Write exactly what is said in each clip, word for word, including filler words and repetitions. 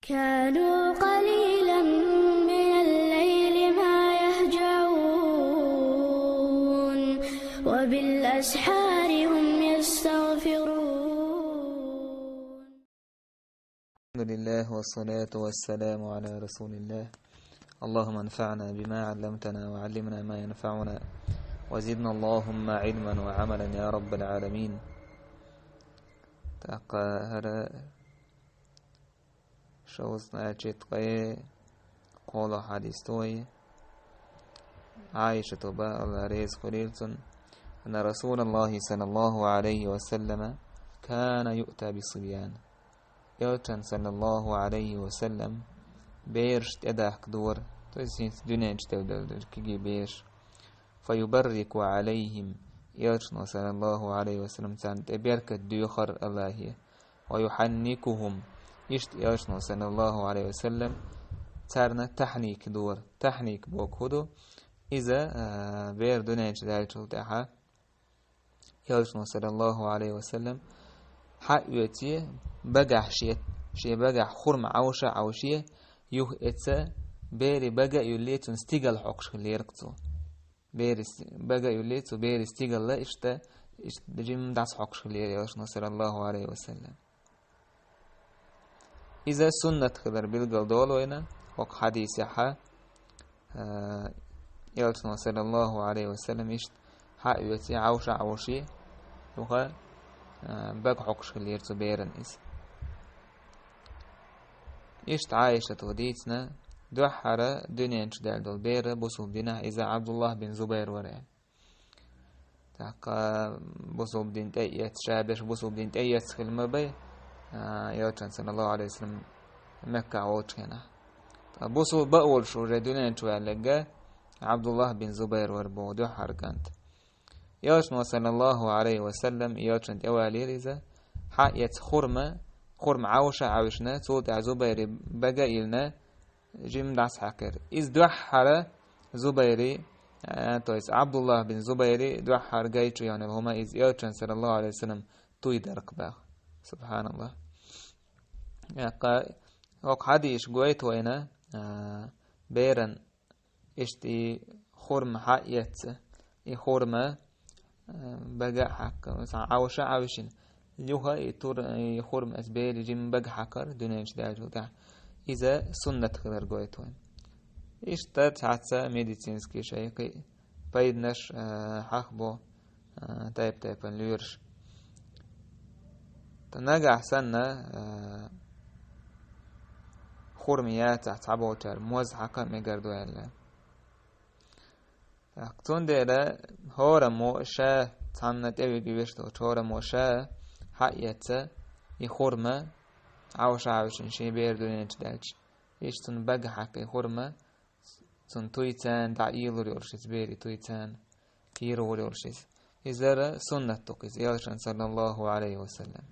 كانوا قليلا من الليل ما يهجعون، وبالأسحار هم يستغفرون. الحمد لله والصلاة والسلام على رسول الله. اللهم انفعنا بما علمتنا وعلمنا ما ينفعنا وزدنا اللهم علما وعملا يا رب العالمين. ТӀаккха хӀара шовзткъаь четкъе кхоалагӀа хьадис да вай. Ӏайшата ба, Аллахь реза хуьлийла цунна, أن رسول الله صلى الله عليه وسلم كان يؤتى بالصبيان. Элчан, саллаллаху Ӏалайхи ва саллам, бераш тӀедахка дора, то есть хӀинца дуьнен чу делла-делла кегий бераш. فيبرك عليهم. Элчано, саллаллаху Ӏалайхи ва саллам, царна тӀе беркат доьхар Аллахьа. ويحنكهم. Иштта Элчано, саллаллаху Ӏалайхи ва саллам, царна тахьник дора. Тахьник бохург хӀун ду? Иза, а, бер дуьнен чу даьллачул тӀаьхьа Элчано, саллаллаху Ӏалайхи ва саллам, хьаоьцу багахь шен, шен багахь хурма Ӏовша а Ӏовше, юха эца берий бага а юьллий, цунна стигал хьокхуш хиллера цо. Берий сти-, бага а юьллий, цу берий стигалла иштта, иштта жимма дӀасахьокхуш хиллера Элчано, саллаллаху Ӏалайхи ва саллам. Иза суннат хилар билгал долу вайна, хӀокху хьадисехьа, а, Элчано, саллаллаху Ӏалайхи ва саллам, иштта хьаоьцу, Ӏовша а Ӏовше, юха, а, бага хьокхуш хиллера цу беран иза. Иштта Ӏайшата дийцина, дуьххьара дуьнен чу даьлла долу бер бусулба динехь иза Ӏабдуллахь бин Зубайр вара аьлла. ТӀаккха бусулба дин тӀеэцна, ша берш бусулба дин тӀеэцна хилла ма бай, а, Элчан, саллаллаху Ӏалайхи ва саллам, Меккахь волчу хенахь. Ткъа бусулба а волуш уже дуьнен чу ваьлларг Ӏабдуллахь бин Зубайр вара боху дуьххьара кӀант. Элчано, саллаллаху Ӏалайхи ва саллам, Элчан тӀе валийра иза, хьаэца хурма, хурма Ӏовша а Ӏовшина, цул тӀаьхьа Зубайрий бага а йиллина, жимма дӀасахьаькхира. Иза дуьххьара Зубайрий, а, то есть Ӏабдуллахь бин Зубайрий дуьххьара гайчу яьннарг хӀума иза Элчан, саллаллаху Ӏалайхи ва саллам, туй дара-кх боху. Субханаллахь. ТӀаккха хӀокху хьадисо гойту вайна, а, беран иштта и хурма хьаэца, и хурма, а, бага а хьаькхна, цхьа Ӏовша а Ӏовшина, юха и тур-, и хурма эца берий жимма бага хьаькхар дуьнен чу даьллачул тӀаьхьа. Иза суннат хилар гойту вайна. Иштта цхьацца медицинский шайхи пайданаш, а, хьахабо, а, тайп-тайпана лоьраш. Ткъа нагахь санна, а, хурма яцахь цхьаболчара моз хьакха а мегар ду аьлла. ТӀаккха цундела хӀораммо ша цхьанна тӀевига веш долчу хӀораммо ша хьаэца и хурма Ӏовша а Ӏовшина шен бер дуьнен чу даьлча. Иштта цунна бага хьаькхна и хурма, цунна туй царна дӀа ийлур йолуш иза, берий туй царна кийра гӀур йолуш иза. Изара суннат ду-кх иза, Элчан, саллаллаху Ӏалайхи ва саллам.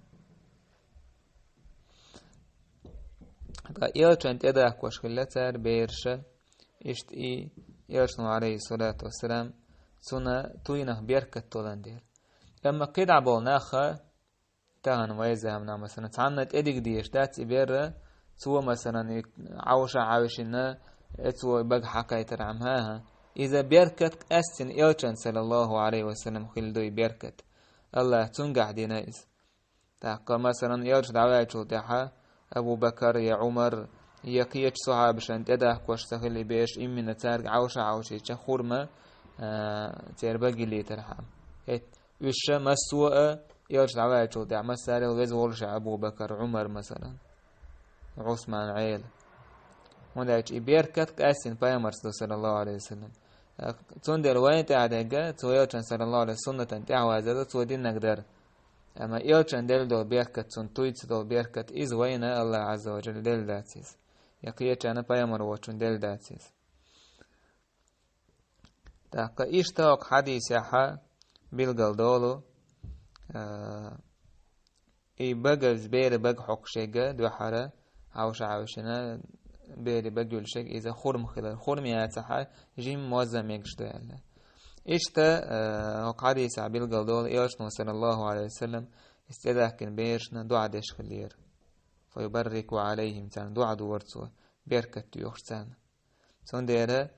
Ткъа Элчан тӀедахкош хилла цара бераша, иштта и Элчано, Ӏалайхи ссалату вассалам, цунна туйнах беркат толан дела. Амма кхидӀа болу наха, тахана вай заманахь, масалан, цхьанна тӀедига дезаш дац и бер, цо, масалан, и Ӏовша а Ӏовшина, эцо бага хьакхайтархьама, хӀа-хӀа. Иза беркат къаьстина Элчан, саллаллаху Ӏалайхи ва саллам, хилла ду и беркат. Аллахь цуьнгахь дина иза. ТӀаккха, масалан, Элча дӀаваьллачул тӀаьхьа Абу Бакар я Ӏумар, я кхечу сахьабашна тӀедахкош ца хилла и бераш, иммина цаьрга Ӏовша а Ӏовшийча хурма, а, церан бага йиллийтархьама. ХӀетта Уьш ша массо а Элча дӀаваьллачул тӀаьхьа массарел веза волуш а Абу Бакар, Ӏумар, масалан, Ӏусман, Ӏела. ХӀунда аьлча и беркат къаьстина пайхамарца ду, саллаллаху Ӏалайхи ва саллам. Цундела вайна тӀехь дерг, цо Элчан, саллаллаху Ӏалайхи ва саллам, суннатан тӀаьхьавазар ду, цо динарг дар. Амма Элчан делла долу беркат, цунна туйца долу беркат, иза вайна Аллах Ӏазза ва Жалла делла дац иза. Я кхечарна пайхамар воцчунна делла дац иза. ТӀаккха иштта хӀокху хьадисехьа билгал долу, а, и бага, беран бага хьокхуш ерг дуьххьара, Ӏовша а Ӏовшина, беран бага юьллуш ерг, иза хурма хилар. Хурма яцахьа, жимма моз а мегаш ду аьлла. Иштта, а, хӀокху хьадисехь билгал долу, Элчано, саллаллаху Ӏалайхи ва саллам, иза тӀедаьхкина берашна доӀа деш хиллера. فيبرك عليهم, царна дуӀа дора цо, беркат доьхуш царна. Цундела,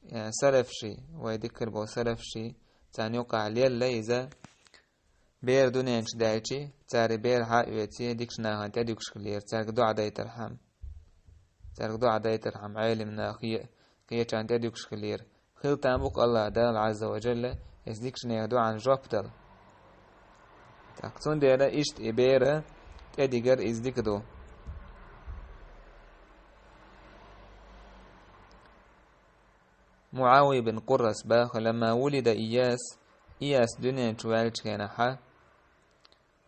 э, салафший, вай диккхар болу салафший, царна юкъахь лелла иза, бер дуьнен чу даьлча, цара бер хьа а оьций, дикачу нахана тӀедуьгуш хилира, цаьрга дуӀа дайтархьама. Цаьрга дуӀа дайтархьама, Ӏелам нах е, кхечарна тӀедуьгуш хилира. Хила там бу-кх АллахӀ Дала Ӏазза ва Джалла, иза дикачу нехан дуӀан жоп дала. ТӀаккха цундела иштта и бер тӀедигар иза дика ду. МуӀавия бин Къуррас баха: «لما ولد إياس», Ияс дуьнен чу ваьллачу хенахьа,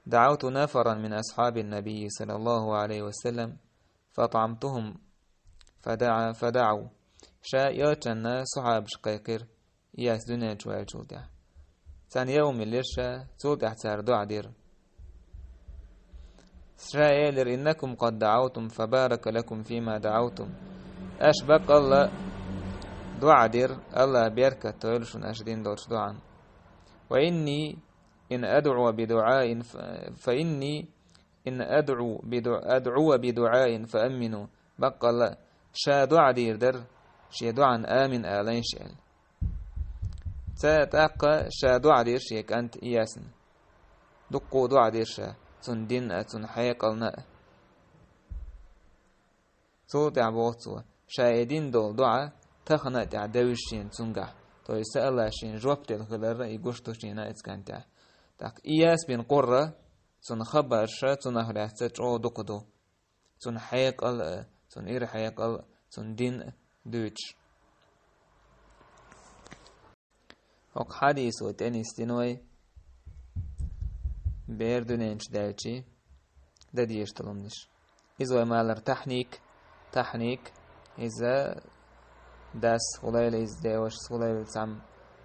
«دعوت نفرا من أصحاب النبي صلى الله عليه وسلم فأطعمتهم فدعا، فدعوا». Ша элчанна сахьабаш кхайкхира, Ияс дуьнен чу ваьллачул тӀаьхьа. Царна яум йиллира ша, цул тӀаьхьа цара дуӀа дира. Ша элира: «إنكم قد دعوتم فبارك لكم فيما دعوتم». Аша баккъалла дуӀа дира, АллахӀа беркат дойла шуна аша дина долчу дуӀан. «وإني إن أدعو بدعاء ف، فإني إن أدعو بدع، أدعو بدعاء فأمنوا». Баккъалла, ша дуӀа дийр дара, шен дуӀан амин алайша аьлла. Ца тӀаккха ша дуӀа дира шен кӀант Иясна. Дуккха а дуӀа дира ша, цунна динна а, цунна хьекъална а. Цул тӀаьхьа боху цо, ша и дина долу дуӀа тахана а тӀехь девзаш шена цуьнгахь, то есть АллахӀа шена жоп делла хиларна и гуш ду шена а иза кӀантехь. ТӀаккха Ияс бин Къурра, цунна хабарша цунах лаьцна чӀогӀа дукха ду. Цунна хьекъал а, цунна ира хьекъал а, цунна дин а дуьйцуш. ХӀокху хьадисо тӀе нисдина вай бер дуьнен чу даьлчи дан дезаш долу хӀуманаш. Иза вай ма-аллара тахьник, тахьник, иза дас хӀулайла, иза девашас хӀулайла цхьамма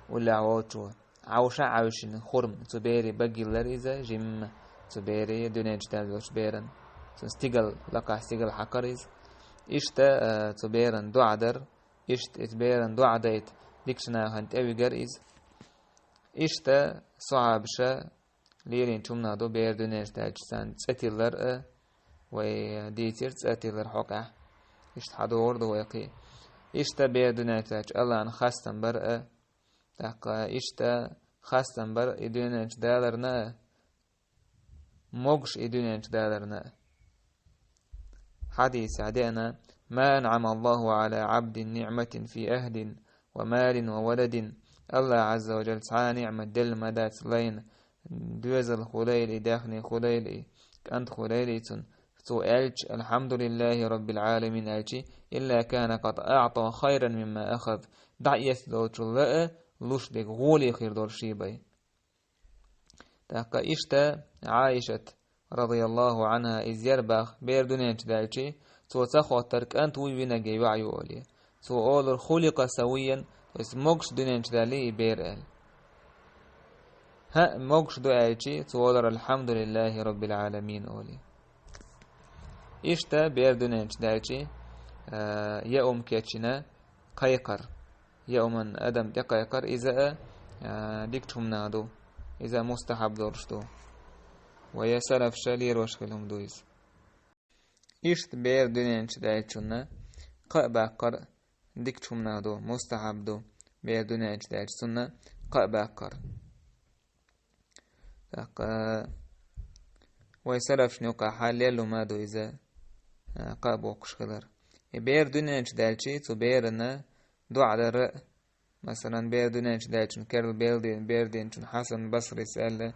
уллехь волчо. Ӏовша а Ӏовшина хурма, цу берийн бага йиллира иза, жимма цу берийн дуьнен чу даьлла долчу беран. Цуьнан стигал, лакхахь стигал хьакхара иза. Иштта, а, цу беран дуӀа дара, иштта иза беран дуӀа дайта дикачу нахана тӀевигара иза. Иштта сахьабаша лелийначу хӀуманах ду бер дуьнен чу даьлча царна цӀе тиллар а, вай дийцира цӀе тиллар хьокъехь. Иштта хьадогӀур ду вай кхин. Иштта бер дуьнен чу даьлча АллахӀна хастам бар а, тӀаккха иштта хастам бар и дуьнен чу даларна а, могуш и дуьнен чу даларна а. Хьадисехь деана: «ما أنعم الله على عبد نعمة في أهل ومال وولد». АллахӀа Ӏазза ва Джалла цхьа а ниӀмат делла ма дац лайна, доьзал хуьлийла и, даьхни хуьлийла и, кӀант хуьлийла и цунна, цо аьлча: «الحمد لله رب العالمين», аьлчи: «إلا كان قد أعطى خيرا مما أخذ». ДӀаэцна долчул а луш дерг гӀоле хир долу шен бен. ТӀаккха иштта Ӏайшат, радияллаху Ӏанха, иза яра баха, бер дуьнен чу даьлчи, цо ца хоттура кӀант вуй винарг я йоӀ ю олий. Цо олура: «خلق سويا», то есть могуш дуьнен чу даьллий и бер аьлла. ХӀаъ, могуш ду аьлчи, цо олура: «الحمد لله رب العالمين», олий. Иштта бер дуьнен чу даьлчи, а, яум кечйина кхайкхар. Яуман адам тӀекхайкхар, иза а, а, дикачу хӀуманах ду. Иза а мустахьаб долуш ду. Вай салафаша лелош хилла хӀума ду иза. Иштта бер дуьнен чу даьллачунна кхаъ баккхар дикачу хӀуманах ду, мустахьаб ду, бер дуьнен чу даьлча цунна кхаъ баккхар. ТӀаккха вай салафашна юкъахь лелла хӀума ду иза, а, кхаъ боккхуш хилар. И бер дуьнен чу даьлчи, цу берана дуӀа дар а, масалан, бер дуьнен чу даьллачун керла бер дин-, бер динчун Хьасан Басрис аьлла: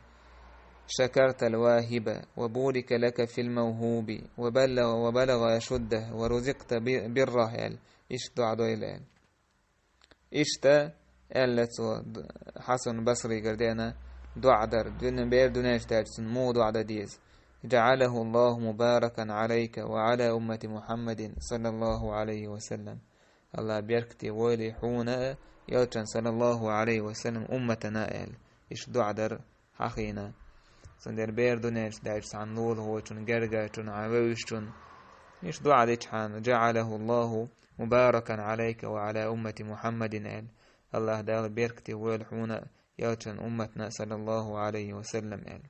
«شكرت الواهب وبورك لك في الموهوب وبلغ، وبلغ أشده ورزقت ب، بره», аьлла, иштта дуӀа дойла аьлла. Иштта аьлла цо, д-, Хьасан Басригара деана дуӀа дар, дуьне-, бер дуьнен чу даьлча цунна муха дуӀа дан деза: «جعله الله مباركا عليك وعلى أمة محمد صلى الله عليه وسلم». АллахӀ беркате войла хьуна а, элчан, саллаллаху Ӏалайхи ва саллам, умматана а аьлла, иштта дуӀа дар хьахийна. Цундела бер дуьнен чу даьлча цхьана лулахочун, гергарчун, хьан вевзачун иштта дуӀа дичхьана: «جعله الله مباركا عليك وعلى أمة محمد», аьлла. АллахӀ Дала беркате войла хьуна а, элчан умматана а, саллаллаху Ӏалайхи ва саллам, аьлла.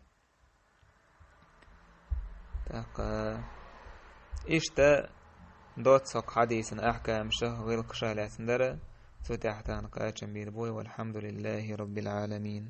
ТӀаккха Иштта доцца хьадисан ахькамаш, гӀиллакхаш лаьцна дар, цу тӀехь тахана кхачам бийр бу вай. Валхьамдулиллахи Раббил Ӏаламин.